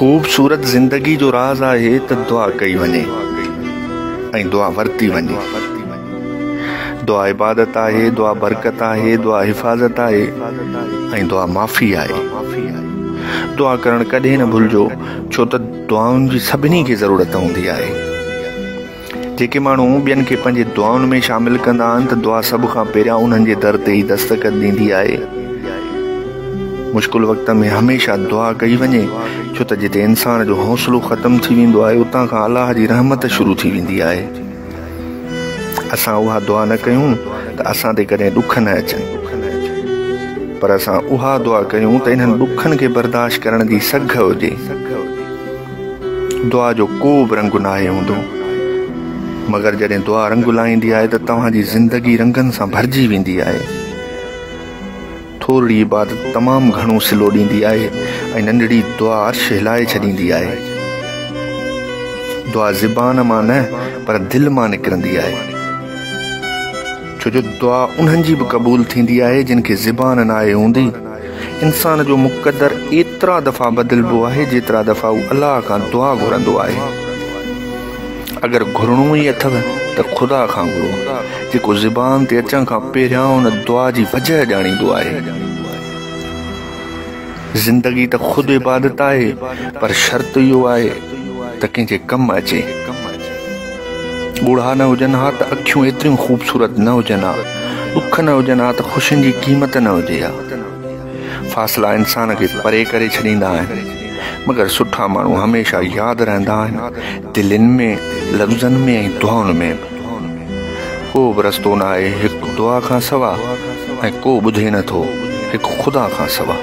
خوبصورت زندگي جو راز آهي ته دعا ڪئي وڃي ۽ دعا ورتي وڃي. دعا عبادت آهي، دعا برڪت آهي، دعا حفاظت آهي ۽ دعا معافي آهي. دعا ڪرڻ ڪڏهن نه ڀلجو ڇو ته دعائن جي سڀني کي ضرورت هوندي آهي. جيڪي ماڻهو ٻين کي پنهنجي دعائن ۾ شامل ڪندا آهن ته دعا سڀ کان پهريان انهن جي در تي ئي دستڪ ڏيندي آهي. مشڪل وقت ۾ هميشه دعا ڪئي وڃي ڇو ته جتي انسان جو حوصلو ختم ٿي ويندو آهي اتان کان الله جي رحمت شروع ٿي ويندي آهي. اسان اها دعا نه ڪيون ته اسان تي ڪڏهن ڏک نه اچن پر اسان اها دعا ڪيون ته انهن ڏکن کي برداشت ڪرڻ جي سگهه هجي. دعا جو ڪو به رنگ ناهي هوندو مگر جڏهن دعا رنگ لائيندي آهي ته توهان جي زندگي رنگن سان ڀرجي ويندي آهي. ٿورڙي عبادت تمام گهڻو صلو ڏيندي آهي ۽ ننڍڙي دعا عرش هلائي ڇڏيندي آهي. دعا زبان مان نه پر دل مان نڪرندي آهي. ڇو جو دعا انهن جي به قبول ٿيندي آهي جن کي زبان ناهي هوندي. انسان جو مقدر ايترا دفعا بدلبو آهي جيترا دفعا هو الله کان دعا گهرندو آهي. اگر گهرڻو ئي اٿو ته خدا کان گهرو جيڪو زبان تي اچڻ کان پهريان ان دعا جي وجهه ڄاڻيندو آهي. زندگي ته خود عبادت آهي پر شرط اهو آهي ته ڪنهن جي ڪم اچي. ڳوڙها نه هجن ها ته اکيون ايتريون خوبصورت نه هجن ها، ڏک نه هجن ها ته خوشين جي قيمت نه هجي ها. فاصلا انسان کي پري ڪري ڇڏيندا آهن، مگر سٺا ماڻهو هميشه ياد رهندا آهن، دلين ۾، لفظن ۾ ۽ دعائن ۾ به. ڪو به رستو ناهي هڪ دعا کان سوا ۽ ڪو ٻڌي نه ٿو هڪ خدا کان سوا.